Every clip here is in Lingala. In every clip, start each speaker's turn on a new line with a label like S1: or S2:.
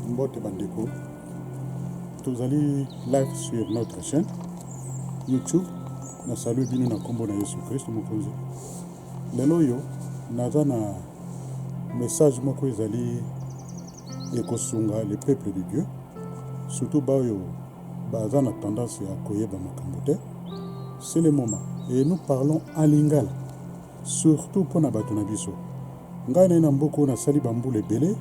S1: Mbote bandeko, tozali live sur notre chaîne YouTube. Na salue bino na kombo na Yesu Kristo Mokonzi. Lelo oyo naza na message moko ezali ekosunga le peuple de Dieu, surtout baoyo baza na tendance ya koyeba makambo te. C'est le moment et nous parlons en lingala, surtout mpona bato na biso. Ngai naye na mboka oyo nasali bambula ebele.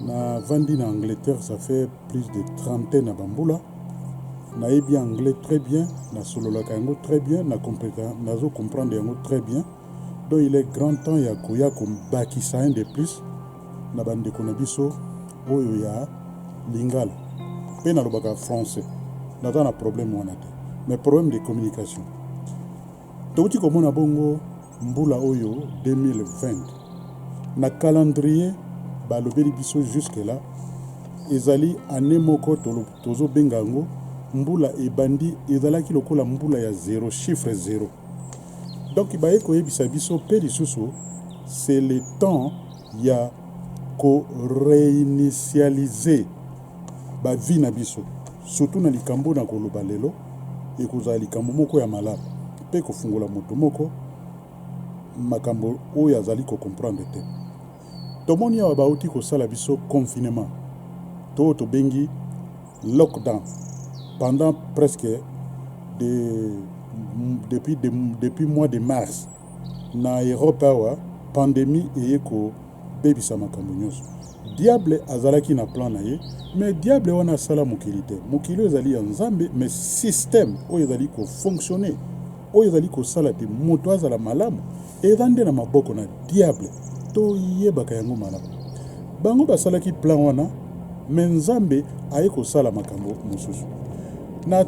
S1: Navandi na Angleterre, ça fait plus de trentaine ya bambula. Nayebi anglais très bien, nasololaka yango très bien, nazo comprendre yango très bien. Donc il est grand temps ya koya kobakisa un de plus na bandeko na biso oyo ya lingala. Mpe nalobaka français, naza na problème wana te, mais problème de communication. Touti komona bongo mbula oyo 2020 na calendrier balobeli biso jusque là ezali année moko tozobenga yango mbula ebandi ezalaki lokola mbula ya zero, chiffre zero. Donc baye koyebisa biso mpe lisusu c'est le temps ya ko réinitialiser ba vie na biso, surtout na likambo na koloba lelo ekozala likambo moko ya malamu mpe kofungola moto moko makambo oyo azali ko comprendre te. Tomoni awa bauti kosala biso confinement to tobengi lockdown pendant presque depuis mois de mars na Europe. Awa pandémie eye kobebisa makambo nyonso. Diable azalaki na plan na ye, mais diable wana asala mokili te. Mokili oyo ezali ya Nzambe, mais système oyo ezali kofonctionner, oyo ezali kosala te moto azala malamu, eza nde na maboko na diable. Toyebaka yango malamu. Bango basalaki plan wana, mais Nzambe aye kosala makambo mosusu. Na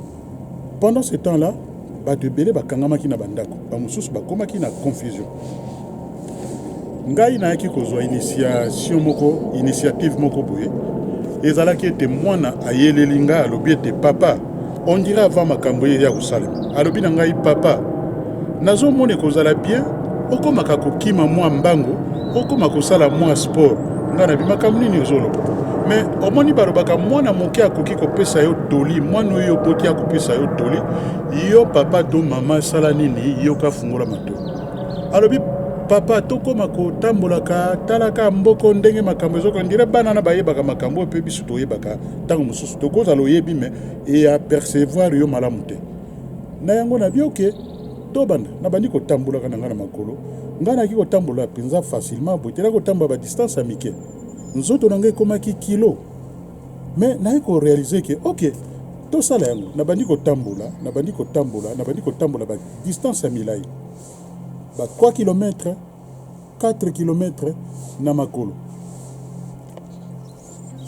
S1: pendant ce temps là bato ebele bakangamaki na bandako, bamosusu bakomaki na confusion. Ngai nayaki kozwa initiation moko, initiative moko boye. Ezalaki ete mwana ayeleli ngai, alobi ete: "Papa, on dirait avant makambo ye ya kosalema." Alobi na ngai: "Papa, nazomona ekozala bien okomaka kokima mwa mbango, okoma kosala mwa sport." Ngai nabi: "Makambo nini ozoloba?" Mais omoni, balobaka mwana moke akoki kopesa yo toli, mwana oyo oboti akopesa yo toli. Yo papa to mama, sala nini? Yoka, fungola matoi. Alobi: "Papa, tokóma kotambolaka, talaka mboko ndenge makambo ezokondire." Bana na bayebaka makambo oyo mpe biso toyebaka. Ntango mosusu tokozala oyebi, mais eapercevoir yo malamu te. Na yango nabi: "Ok, tobanda." Nabandi kotambolaka na ngai na makolo. Ngai naki kotambola mpenza facilement boye te, kotambola badistance ya mike. Nzoto na ngai ekomaki kilo, mais naye koréaliser ke ok, tosala yango. Nabandi kotambola, nabandi kotambola, nabandi kotambola badistance ya milai, ba 3 km, 4 km na makolo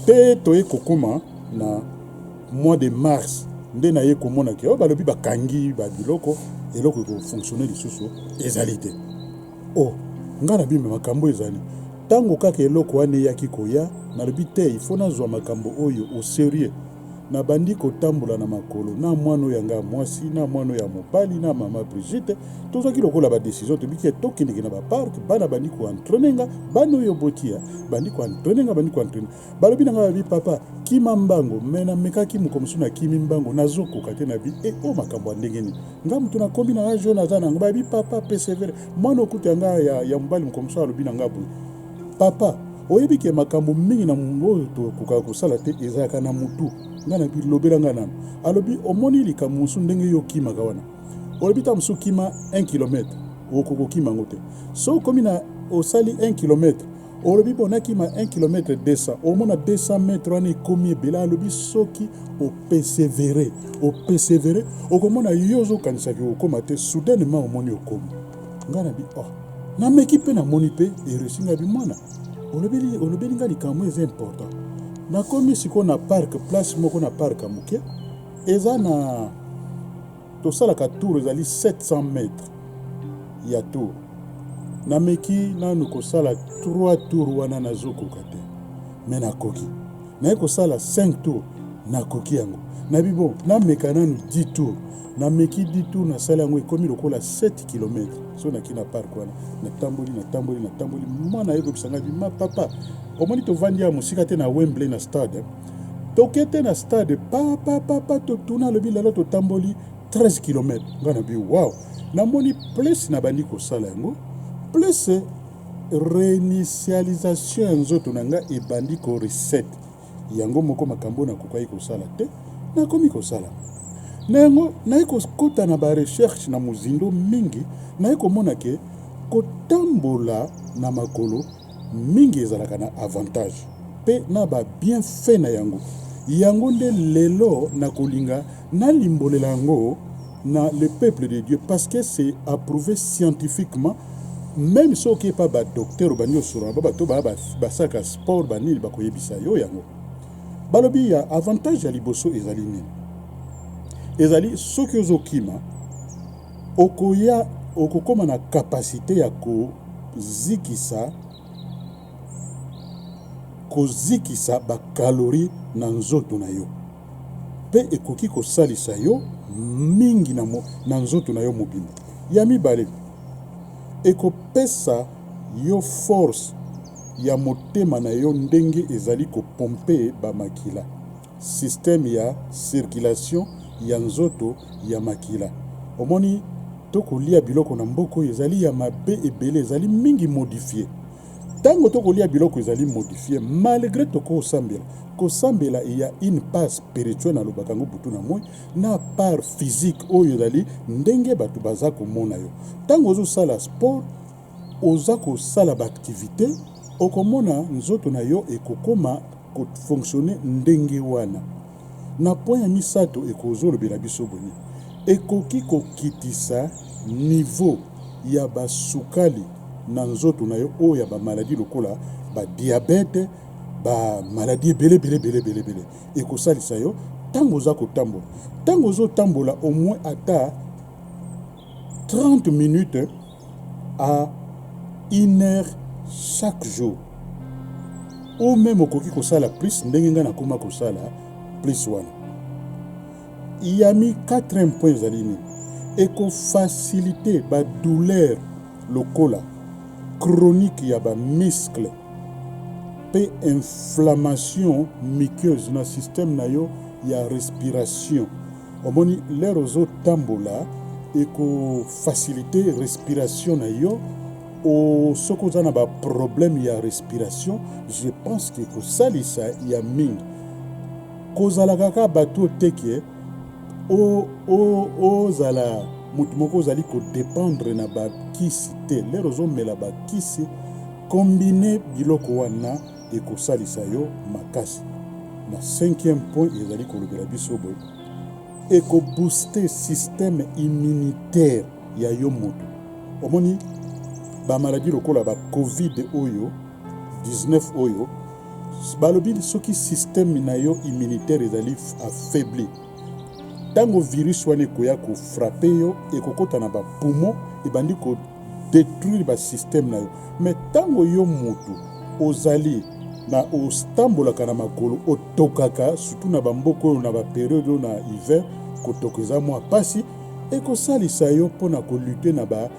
S1: te. Toye kokóma na mois de mars, nde naye komona ke oyo balobi bakangi babiloko, eloko ekofonctionner lisusu ezali te. O ngai nabima makambo ezali ntango kaka eloko wana eyaki koya. Nalobi te, il faut nazwa makambo oyo au sérieux. Nabandi kotambola na makolo na mwana oyo ya ngai ya mwasi, na mwana oyo ya mobali, na mama Brigitte. Tozwaki lokola badécision, tobiki tokendeke na bapark. Bana bandi koentraîner nga, bana oyo botia bandi koentraîner nga, bandi koentraîner. Balobi na ngai, babi: "Papa, kima mbango." Mais namekaki moko mosusu, nakimi mbango, nazokoka te. Nabi: "E, oyo makambo ya ndenge nini? Nga motu nakomi na âge oyo naza nango." Babi: "Papa, persévère." Mwana okuta ya ngai ya mobali moko mosusu alobi na ngai boye: "Papa, oyebi ke makambo mingi na oyo tokokaka kosala te ezalaka na motu." Ngai nabi: "Lobela ngai nano." Alobi: "Omoni likambo mosusu, ndenge yo okimaka wana, olobi ta mosusu kima 1 kilomètre, okoki kokima yango te. So okomi na osali 1 kilomètre, olobi bon, nakima 1 kilomètre 200, omona 200 mètre wana ekomi ebele." Alobi: "Soki opersévérer, opersévérer, okomona yo ozokanisaki okóma te, soudainement omoni okomi." Ngai nabi: "Oh, nameki mpe, namoni mpe eréussi." Ngai bi: "Mwana, olobeli ngai likambo eza important." Nakomi sikoyo na park, place moko na park ya moke eza na tosalaka tour, ezali 700 mètres ya tour. Nameki nanu kosala 3 tour wana, nazokoka te, mais nakoki. Naye kosala 5 tour, Nakoki yango. Nabi bon, nameka nanu 10 tours. Nameki 10 tours, nasali yango ekomi lokola 7 kilomètres. So naki na parc wana, natamboli, natamboli, natamboli. Mwana aye koyebisa ngai, ma papa, omoni tovandi ya mosika te na Wembley na stade. Toke te na stade, pa pa pa pa, totuna alobi lelo totamboli 13 kilomètres. Ngai nabi wow, namoni plus nabandi kosala yango, plus réinitialisation ya nzoto na ngai ebandi ko reset. Yango moko makambo oyo nakokaki kosala te, nakomi kosala. Na yango, naye kokota na ba recherches na mozindo mingi, naye komona ke kotambola na makolo mingi ezalaka na avantage pe na ba bienfaits na yango. Yango nde lelo nakolinga nalimbolela yango na le peuple de Dieu parce que c'est approuve scientifiquement, meme soki oke epa ba docteur obandi kosolola na bato ba basalaka sport ba nini bakoyebisa yo yango. Balobi ya avantage ya liboso ezali nini? Ezali soki ozokima okoya okokoma na capacite ya kozikisa kozikisa ba calories na nzoto na yo mpe ekoki kosalisa yo mingi na, na nzoto na yo mobimba. Ya mibale, ekopesa yo force ya motema na yo ndenge ezali ko pomper ba makila, système ya circulation ya nzoto ya makila. Omoni to kolia biloko na mboka oyo ezali ya mabe ebele, ezali mingi modifier. Tango to kolia biloko ezali modifier, malgre toko kosambela, kosambela il ya une part spirituelle, nalobaka yango butu na moyi, na part physique oyo ezali ndenge bato baza komona yo. Tango ozo sala sport, oza kosala ba activites, okomona nzoto na yo ekokoma ko fonctionner ndenge wana. Na point ya misato ekozolobela biso boni, ekoki kokitisa niveau ya ba sukali na nzoto na yo oyo ya ba maladies lokola ba diabète, ba maladies ebele ebele ebele ebele ebele. Ekosalisa yo tango oza kotambola. Tango ozotambola au moins ata 30 minutes à une heure chaque jour ou meme okoki kosala plus ndenge ngai nakoma kosala plus wana. Ya quatrième point ezali nini? Ekofacilite ba douleur lokola chronique ya ba muscle mpe inflammation muqueuse na système na yo ya respiration. Omoni l'heure ozotambola eko faciliter respiration na yo, soki oza na ba problème ya respiration, je pense que ekosalisa ya mingi. Kozala kaka bato te ke ozala moto moko ozali ko dépendre na bakisi te. L'heure ozomela bakisi, combine biloko wana ekosalisa yo makasi. Na cinquième point ezali kolobela biso boye, ekobooste système immunitaire ya yo moto. Omoni ba maladie lokola ba covid oyo 19 oyo balobi soki système na yo immunitaire ezali affaibli, ntango virus wana ekoya kofrapper yo, ekokota na ba poumon, ebandi ko détruire ba système na yo. Mais ntango yo moto ozali na otambolaka na makolo, otokaka surtout na bamboka oyo na ba période oyo na hiver, kotoka eza mwa pasi, ekosalisa yo mpona kolutter na ba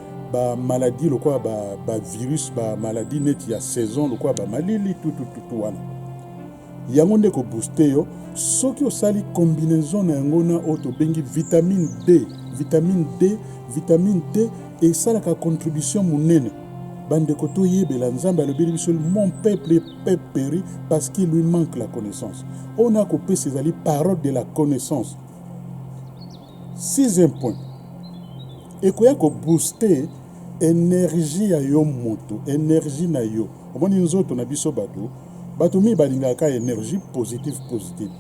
S1: maladie lokola ba virus, ba maladie neti ya saison lokola bamalili tutututu wana. Yango nde kobooste yo soki osali combinaison na yango na oyo tobengi vitamine D. Vitamine D, vitamine D esalaka contribution monene. Bandeko, toyebela Nzambe alobeli biso: "Mon peuple est péri parce qu'il lui manque la connaissance." Oyo na kopesa ezali parole de la connaissance. Sixième point, ekoya kobooste énergie ya yo moto, énergie na yo. Omoni nzoto na biso bato, bato mingi balingaka énergie positive positive.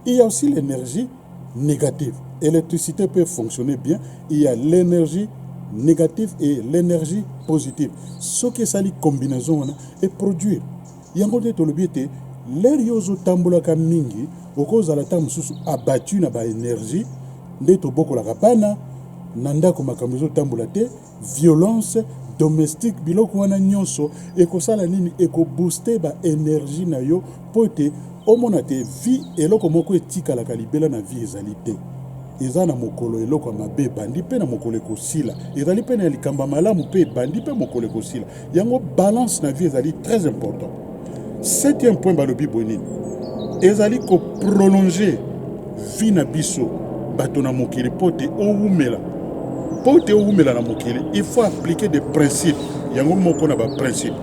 S1: Il y a aussi l'énergie négative. Électricité peut fonctionner bien, il y a l'énergie négative et l'énergie positive. Soki esali combinaison wana, eproduire yango nde tolobi ete l'heure yo ozotambolaka mingi, okozala ntango mosusu abattu na ba énergie. Nde tobokolaka bana na ndako, makambo ezotambola te, violence domestique, biloko wana nyonso ekosala nini? Ekobooste ba énergie na yo mpo ete Omona te vie eloko moko etikalaka libela na vie ezali te. Eza na mokolo eloko ya mabe ebandi mpe na mokolo ekosila. Ezali mpe na likambo ya malamu mpe ebandi mpe mokolo ekosila. Yango balance na vie ezali très important. Septième point balobi boye nini? Ezali ko prolonger vie na biso bato na mokili mpo te owumela. Mpo te owumela na mokili, il faut appliquer des principes. Yango moko na ba principes.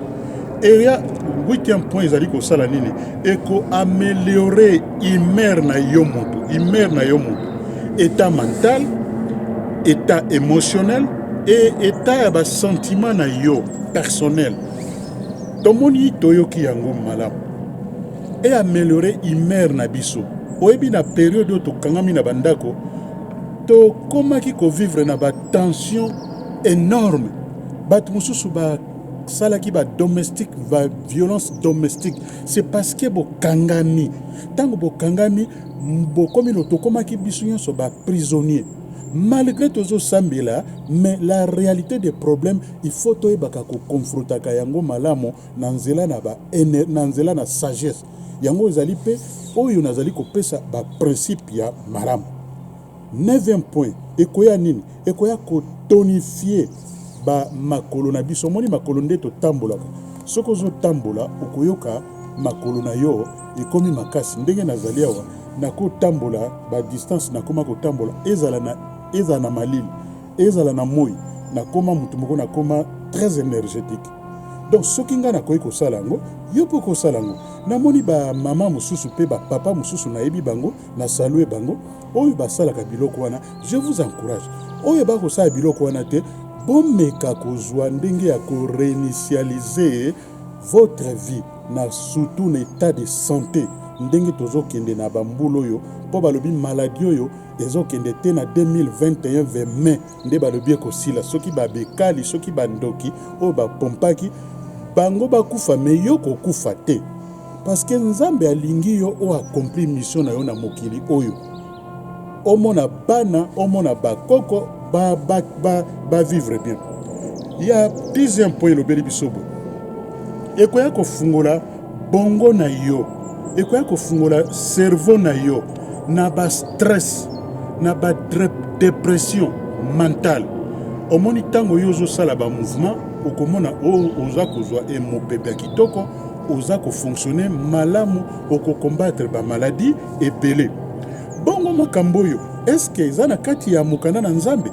S1: Eya huitième point ezali kosala nini? Eko améliorer humeur na yo moto, humeur na yo moto, état mental, état émotionnel et état ya ba sentiment na yo personnel. Tomoni toyoki yango malamu. E améliorer humeur na biso. Oyebi na periode oyo tokangami na bandako, tokomaki kovivre na ba tension énorme. Bato mosusu ba salaki ba domestique, ba violence domestique, c'est parce que bokangami. Ntango bokangami, bokomi lo tokomaki biso nyonso ba prisonnier. Malgré tozosambela, mais la réalité des problèmes, il faut toyebaka koconfrontaka yango malamu na nzela na ba na nzela na sagesse. Yango ezali mpe oyo nazali kopesa ba principe ya malamu. Neuvième point, ekoya nini? Ekoya kotonifier ba makolo na biso. Omoni makolo nde totambolaka. Soki ozotambola, okoyoka makolo na yo ekomi makasi. Ndenge nazali awa, nakotambola ba distance, nakoma kotambola, ezala na malili, ezala na moi, nakoma mutu moko nakoma très énergétique. Donc soki ngai nakoki kosala yango, yo mpe okosala yango. Namoni ba mama mosusu mpe ba papa mosusu, nayebi bango, na salue bango oyo basalaka biloko wana. Je vous encourage, oyo bakosala biloko wana te, bomeka kozwa ndenge ya koréinitialiser votre vie, na surtout na état de santé. Ndenge tozokende na bambula oyo, mpo balobi maladie oyo ezokende te na 2021 20 mai nde balobi ekosila. Soki babekali, soki bandoki oyo bapompaki bango bakufa, mais yo kokufa te, parce que Nzambe alingi yo oyo accomplir mission na yo na mokili oyo. Omona bana, omona bakoko bavivre ba, ba, ba bien. Ya 10e point elobeli biso boye: ekoya kofungola bongo na yo, ekoya kofungola cerveau na yo na bastress, na badépression mentale. Omoni, ntango yo ozosala bamouvement, okomona oyo oza kozwa mopepe ya kitoko, oza kofonctionne malamu, okokombattre bamaladie ebele. Bongo makambo oyo, eske eza na kati ya mokanda na Nzambe?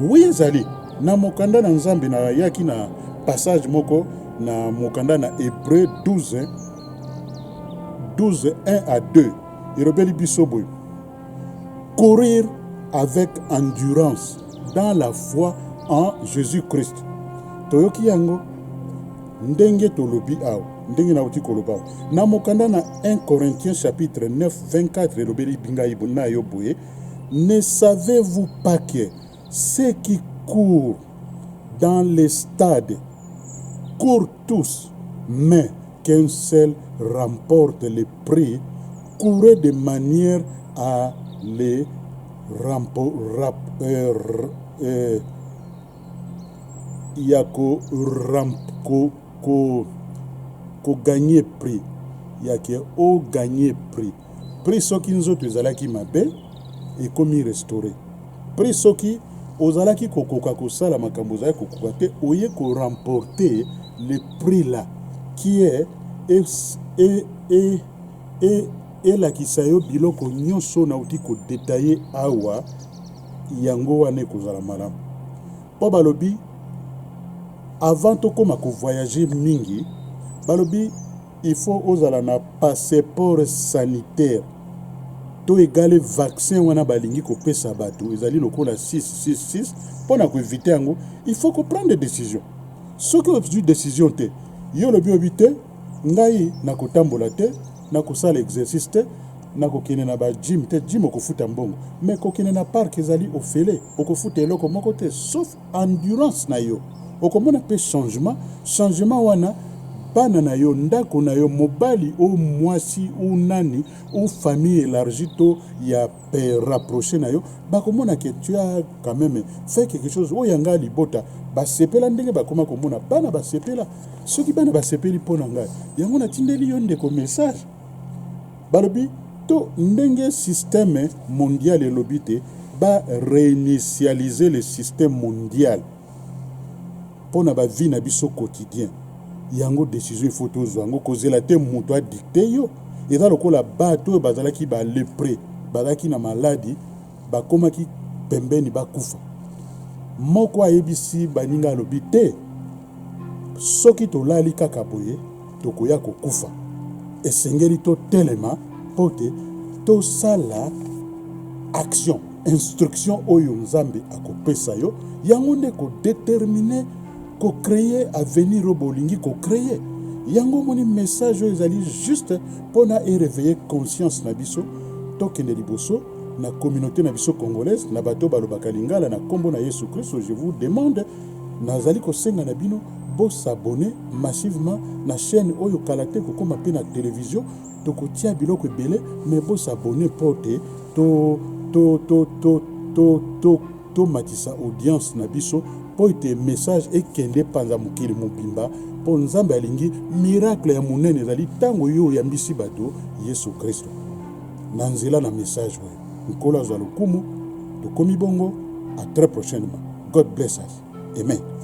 S1: Oui, ezali na mokanda na Nzambe. Nayaki na passage moko na mokanda na Hébreu 12 12 1 à 2. Elobeli biso boye: courir avec endurance dans la foi en Jésus-Christ. Toyoki yango ndenge tolobi awa, ndenge nauti koloba awa. Na mokanda na 1 Corinthiens chapitre 9 24, elobeli ngai na yo boye: ne savez-vous pas que ceux qui courent dans les stades courent tous, mais qu'un seul remporte le prix? Courez de manière à les rempo, rap, ya ko, ramp, ko, ko, ko gagner prix, ya ke ogagner prix. Prix, soki nzoto ezalaki mabe, ekomi restauré. Prix, soki ozalaki kokoka kosala makambo, ozalaki kokoka te, oye koremporter le prix là qui est elakisa yo biloko nyonso nauti kodétailler awa. Yango wana ekozala malamu, mpo balobi avant tokóma kovoyage mingi, balobi il faut ozala na passeport sanitaire to égale vaccin wana balingi kopesa bato, ezali lokola 666. Mpo na koéviter yango, il faut koprendre décision. Soki ozwi décision te, yo olobi obi te, ngai nakotambola te, nakosala exercice te, nakokende na bagym te. Gym okofuta mbongo, mais kokende na parc ezali ofele, okofuta eloko moko te sauf endurance na yo. Okomona mpe changement. Changement wana, bana na yo, ndako na yo, mobali o mwasi o nani o famille élargie to ya rapproché na yo, bakomona ke tu as quand même fait quelque chose. Oyo ya ngai libota basepela ndenge bakoma komona bana basepela. Soki bana basepeli mpo na ngai, yango natindeli yo ndeko message. Balobi to ndenge système mondial elobi te ba reinitialiser le système mondial mpo na ba vie na biso quotidien. Yango decision il faut tozwa yango, kozela te moto a dicter yo. Eza lokola bato oyo bazalaki ba lepreux, bazalaki na maladi, bakomaki pembeni bakufa. Moko ayebisi baninga alobi te, soki tolali kaka boye tokoya kokufa. Esengeli totelema mpo te tosala action, instruction oyo Nzambe akopesa yo, yango nde ko determiner, ko creer avenir oyo bolingi ko creer. Yango omoni message oyo ezali juste pona e reveiller conscience na biso, tokende liboso na communaute na biso congolaise, na bato oyo balobaka lingala, na kombo na Yesu Christo je vous demande, nazali kosenga na bino bo s'abonner massivement na chaine oyo, kala te kokoma pe na television, tokotia biloko ebele, mais bo s'abonner po te to to to to to to tomatisa audience na biso mpo ete message ekende epanza mokili mobimba, mpo Nzambe alingi miracle ya monene ezali ntango yo oyambisi bato Yesu Kristo na nzela na message oyo. Nkolo azwa lokumu. Tokomi bongo, à très prochainement. God bless us. Amen.